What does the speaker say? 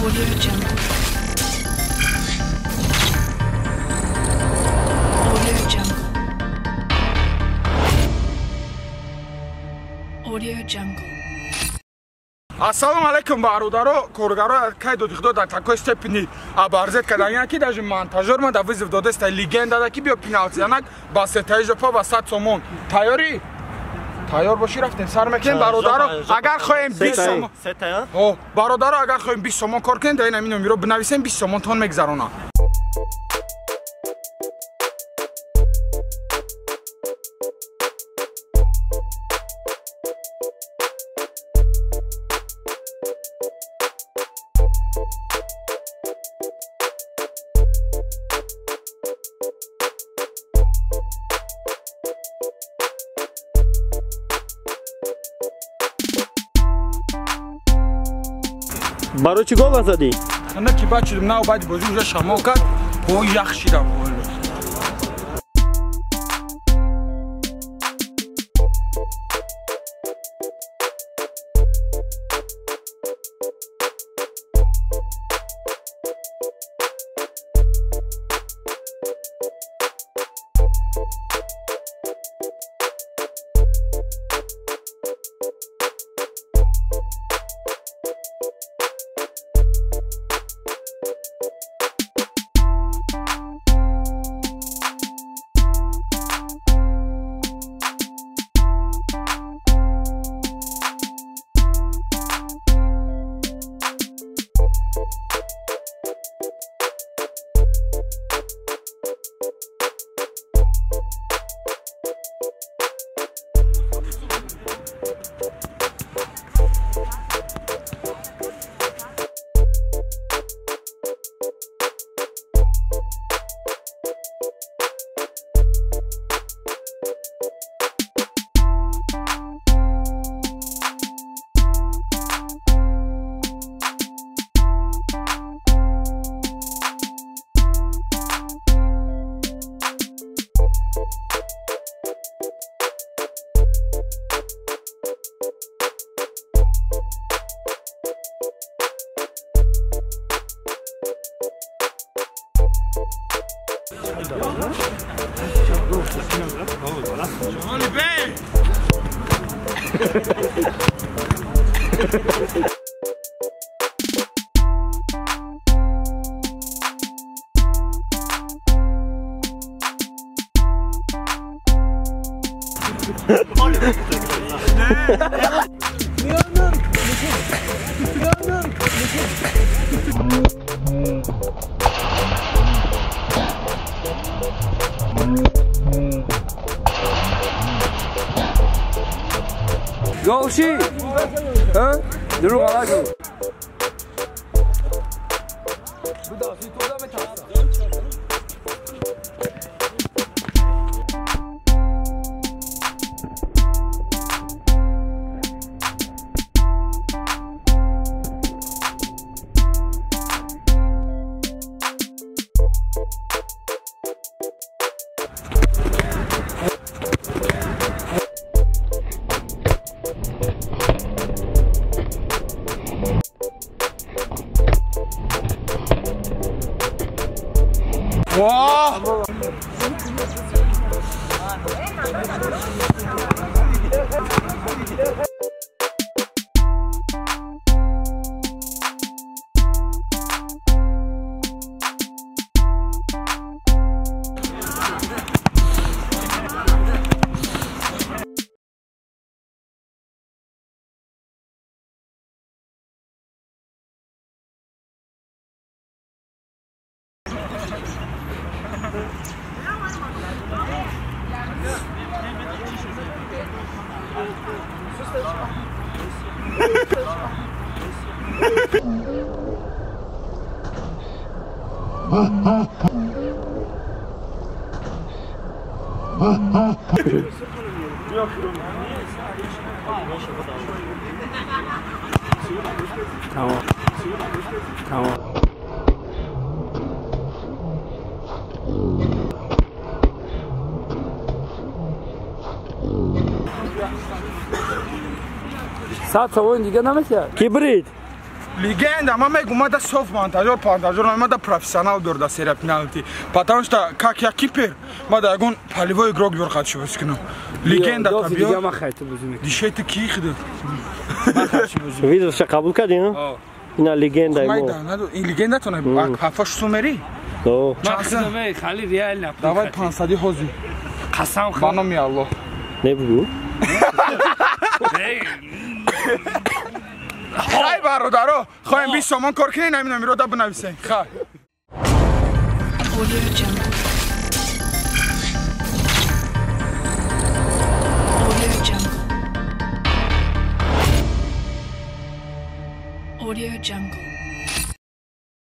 Audio Jungle. Audio Jungle. Audio Jungle. Ассалому алайкум, бародаро, коргаро, кай додихдо дар такой степени оборзет каданиян, ки даже монтажёр ма да вызов додеста, легенда да, ки биё пеналти занак ба сетаи жопа ба 100 сомон. Тайёрӣ? Тайёр бошӣ, рафтем, сар мекунем, бародаро. Агар хоҳем 20 сомон, о, бародаро, агар хоҳем 20 сомон кор кунем, дар ин ҳамин номеро бинависем, 20 сомон тон мегзаронам. Барои чӣ гол назадӣ? На ки баъд шудам, на баъди бозӣ уже шамол кард, по ях шидам. Голши! А? Друг Алаку. 와! Tamam. Tamam. Сад савон дига намешавад? Ки брид? Легенда, ман мегум, мада соф монтажёр, пантажёр, мада профессионал биёр да серия пеналти. Потому что как я кипер, мада ягон полевой игрок биёр хатши бозӣ кунам. Легенда та биёр. Ман хайти бозӣ мекунам. Дишей ту ки хиду? Визовша қабул кардӣ, ҳа? Ина легендаи мо. Ин легенда то не, хафаш сумери? О. Ман хидам, хали реально. Давай 500 ҳозир. Қасам ба номи Аллоҳ. Не бугу. Хай бародаро, хоҳем 20 сомон кор кунем, ҳамин номеро да бинависем. Хай. Audio Jungle. Audio Jungle. Audio Jungle.